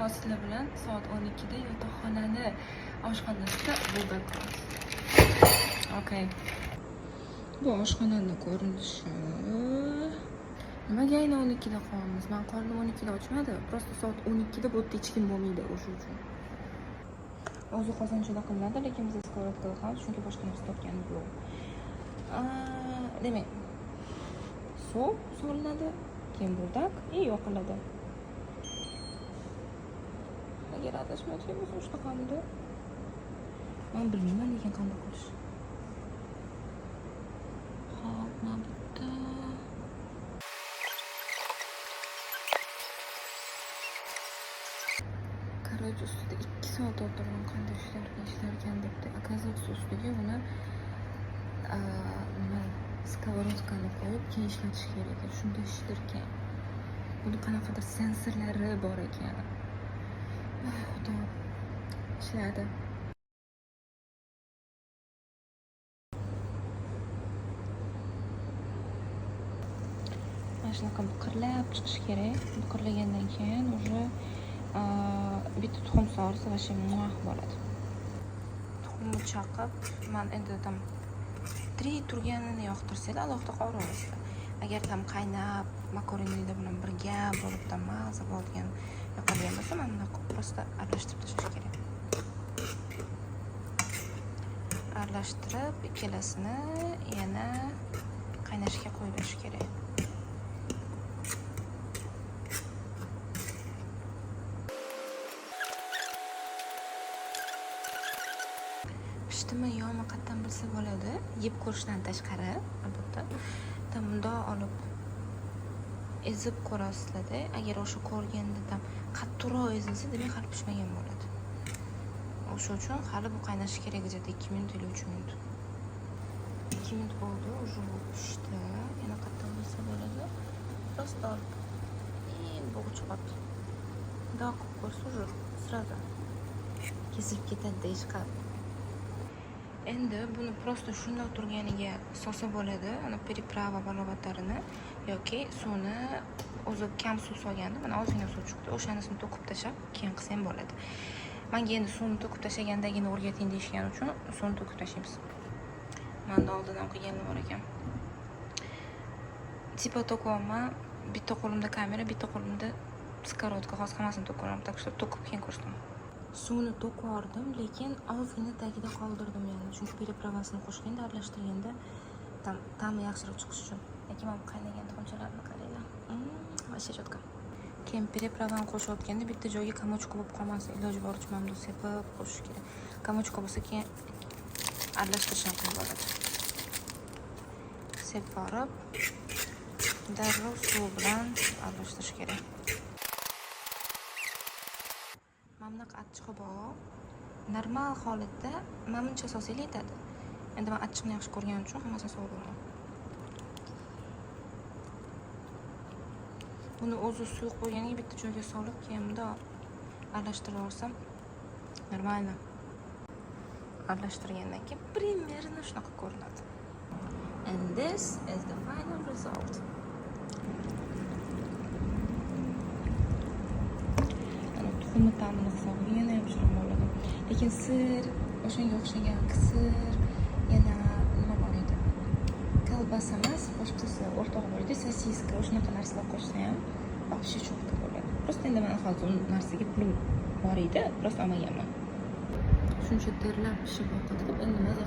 Hozir sizlar bilan soat 12 da yotoqxonani oshxonasida buldak qilamiz. Okay. Bu oshxonani ko'rinishi. Nimaga aynan 12 da qilyapmiz? Man qornim 12 da ochmadi. Просто soat 12 da bu yerda hech kim bo'lmaydi o'sha uchun. O'zi qozonchada qilinadi, lekin biz сковородка da qilamiz, chunki boshqa narsa topganim yo'q. Demak, suv solinadi, keyin buldak и yoqiladi. Agar adashmayotgan bo'lsam, shunaqamidi? Man bilmayman, lekin qanday qilish. Xo'p, mana bu yerda. Короче, ustida 2 soat o'tirdim, qanday ishlarkan, ishlarkan debdi. Оказывается, ustiga uni nima, сковородка ni qo'yib, keyin ishlatish kerak ekan. Shunda ishitar ekan. Buni qanaqadir sensorlari bor ekan. Voy Xudo. Ishladi. Mana shunaqa biqirlab chiqishi kerak. Biqirlagandan keyin уже bitta tuxum solsa, вообще muah bo'ladi. Tuxumni chaqib, man endi там tirik turganini yoqtirsanglar, alohida qovuraverasizlar. Agar там qaynab, makaronida bilan birga bo'lib, там maza bo'ladigan yoqadigan bo'lsa, mana bunaqa qilib просто aralashtirib tashlash kerak. Aralashtirib, ikkalasini yana qaynashga qo'yib berish kerak. Pishdimi yo'qmi qayerdan bilsa bo'ladi? Yeb ko'rishdan tashqari, albatta. Там bundoq olib ezib ko'rasizlarda, agar o'sha ko'rganda там qattiqroq ezilsa, demak, hali pishmagan bo'ladi. O'sha uchun hali bu qaynashi kerak где-то 2 minut или 3 minut. 2 minut bo'ldi, уже bu pishdi. Yana qayerdan bilsa bo'ladi? Просто olib bug'i chiqyapti. Bundoq qilib ko'rsa, уже сразу kesilib ketadi ishqab. Endi buni просто shundoq turganiga solsa bo'ladi, ana приправа balovatarini yoki suvni o'zi kam suv solganda, mana ozgina suv chiqdi, o'shanisini to'kib tashlab keyin qilsa ham bo'ladi. Manga endi suvni to'kib tashlagandagina o'rgating deyishgani uchun suvni to'kib tashlaymiz. Manda oldin ham qilganlar bor ekan. Типа to'kyapman, bitta qo'limda kamera, bitta qo'limda сковородка. Hozir hammasini to'kaman, так что to'kib keyin ko'rsataman. Suvni to'kib yubordim, lekin ozgina tagida qoldirdim yana, chunki приправа sini qo'shganda, aralashtirganda там ta'mi yaxshiroq chiqishi uchun. Lekin mana bu qaynagan tuxumchalarni qaranglar. Вообще четко. Keyin приправа ni qo'shayotganda bitta joyga комочка bo'lib qolmasin, iloji boricha mana bunday sepib qo'shish kerak. Комочка bo'lsa, keyin aralashtirish ham qiyin bo'ladi. Sepib borib, darrov suv bilan aralashtirish kerak. Mana bunaqa achchig'i bor. Normal holatda mana buncha solsanglar yetadi. Endi man achchiqni yaxshi ko'rganim uchun hammasini solaveraman. Buni o'zi suyuq bo'lganiga bitta joyga solib, keyin bundoq aralashtirib yuborsam, нормально. Aralashtirgandan keyin примерно shunaqa ko'rinadi. And this is the final result. Ana tuxumni ta'mini hisobiga yana ham shirin bo'ladi. Lekin сыр, o'shanga o'xshagan сыр, yana nima bor edi? Kolbasa emas, boshqasi o'rtog'i bor edi, sosiska, o'shanaqa narsalar qo'shsa ham вообще четко bo'ladi. Просто endi man hozir u narsaga pulim bor edi, просто olmaganman. Shuncha terlab pishib ovqat qilib, endi maza.